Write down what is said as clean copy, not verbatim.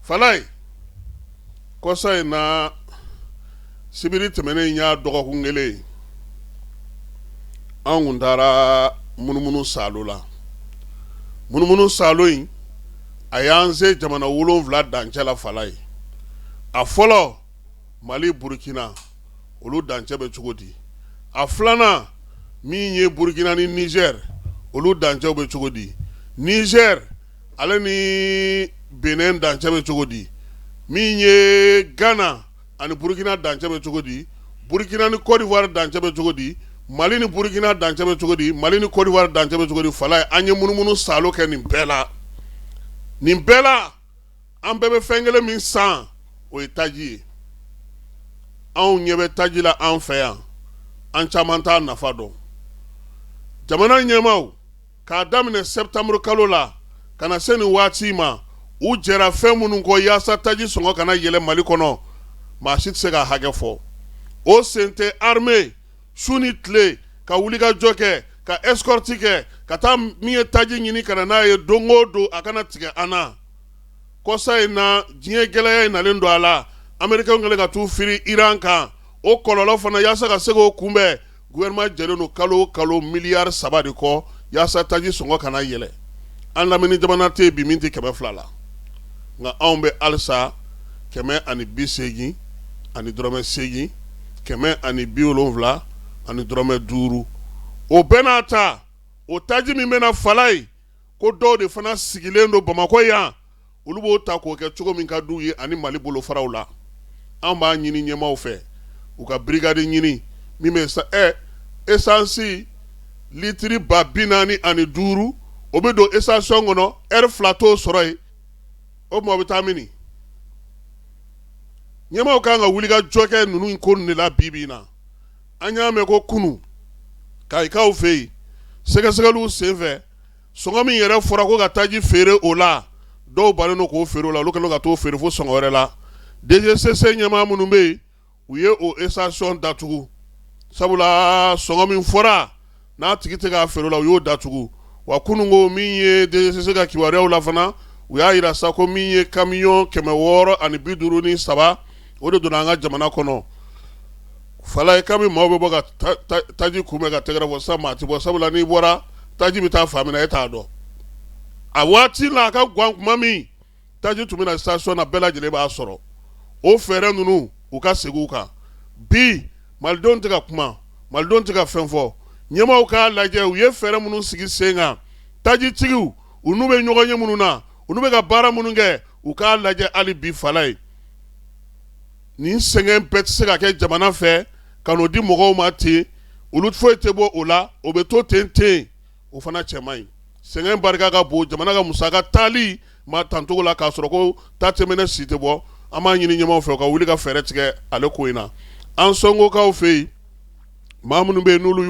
Falaye, kɔsa in na, sibiri tɛmɛnen y'a dɔgɔkun kelen ye, an kun taara munumunu saalo la. Munumunu saalo in, a y'an se jamana 7 dancɛ la. Falaye, a fɔlɔ, Mali, Burukina, olu dancɛ bɛ cogo di? A filanan min ye Burukina ni Nizɛri, olu dancɛw bɛ cogo di? Nizɛri ale ni Benin dancɛ bɛ cogo di? Min ye Gana ani Burukina dancɛ bɛ cogo di? Burukina ni Côte d'Ivoire dancɛ bɛ cogo di? Mali ni Burukina dancɛ bɛ cogo di? Mali ni Côte d'Ivoire dancɛ bɛ cogo di? Falaye, an ye munumunu saalo kɛ nin bɛɛ la. Nin bɛɛ la, an bɛɛ bɛ fɛn kelen min san, o ye taji ye. Anw ɲɛ bɛ taji la an fɛ yan, an caman t'a nafa dɔn. Jamana ɲɛmaaw, k'a daminɛ septembre kalo la ka na se nin waati ma, u jɛra fɛn minnu kɔ yaasa taji sɔngɔ kana yɛlɛ Mali kɔnɔ, maa si tɛ se k'a hakɛ fɔ. O sen tɛ armée su ni tile ka wulikajɔ kɛ, ka escorte kɛ, ka taa min ye taji ɲini ka na n'a ye don o don, a kana tigɛ an na. Kɔsa in na, diɲɛ gɛlɛya in nalen don a la, Américains kɛlen ka t'u firi Iran kan, o kɔlɔlɔ fana, yaasa ka se k'o kunbɛn, gouvernement jɛlen don kalo o kalo miliyari 3 de kɔ yaasa taji sɔngɔ kana yɛlɛ. An lamini jamana tɛ yen bi min tɛ 200 la, nka anw bɛ halisa 180 dɔrɔmɛ 8, 170 dɔrɔmɛ 5. O bɛɛ n'a ta, o taji min bɛna, Falaye, ko dɔw de fana sigilen don Bamakɔ yan, olu b'o ta k'o kɛ cogo min ka d'u ye ani Mali bolofaraw la. An b'a ɲini ɲɛmaaw fɛ, u ka brigade ɲini min bɛ essence litiri 45 000, o bɛ don station kɔnɔ, ɛri 2 t'o sɔrɔ yen. O tuma, o bɛ taa min? Ɲɛmaaw kan ka wuli ka jɔ kɛ ninnu ko de la bi bi in na. An y'a mɛn ko kunun, Kayikaw fɛ yen, sɛgɛsɛgɛliw senfɛ, sɔngɔ min yɛrɛ fɔra ko ka taji feere o la, dɔw bannen don k'o feere o la, olu kɛlen ka t'o feere fo sɔngɔ wɛrɛ la. DGCC ɲɛmaa minnu bɛ yen, u ye o station datugu, sabula sɔngɔ min fɔra n'a tigi tɛ k'a feere la, u y'o datugu. Wa kunun ko min ye DGCC ka kibaruyaw la fana, u y'a jira sa ko min ye kamiyɔn 653, o de donna an ka jamana kɔnɔ. Falaye, kami maaw bɛ bɔ ka taji kunbɛn ka tɛgɛrɛ fɔ sisan, maa tɛ bɔ, sabula n'i bɔra, taji bɛ taa fan min na, e t'a dɔn. A waati la, a ka gan kuma min taji tun bɛ na station na, bɛɛ lajɛlen b'a sɔrɔ. O fɛɛrɛ ninnu, u ka segin u kan. Bi malidenw tɛ ka kuma, malidenw tɛ ka fɛn fɔ. Ɲɛmaaw k'a lajɛ, u ye fɛɛrɛ minnu sigi sen kan, tajitigiw, u n'u bɛ ɲɔgɔn ye minnu na, u n'u bɛ ka baara minnu kɛ, u k'a lajɛ hali bi. Falaye, nin sɛgɛn bɛɛ tɛ se ka kɛ jamana fɛ ka n'o di mɔgɔw ma ten, olu foyi tɛ bɔ o la, o bɛ to ten ten, o fana cɛ man ɲi. Sɛgɛn barika ka bon, jamana ka musaka taali ma tancogo la, k'a sɔrɔ ko ta tɛmɛnɛ si tɛ bɔ. An b'a ɲini ɲɛmaaw fɛ u ka wuli ka fɛɛrɛ tigɛ ale ko in na. An sɔnkokaw fɛ yen, maa minnu bɛ yen n'olu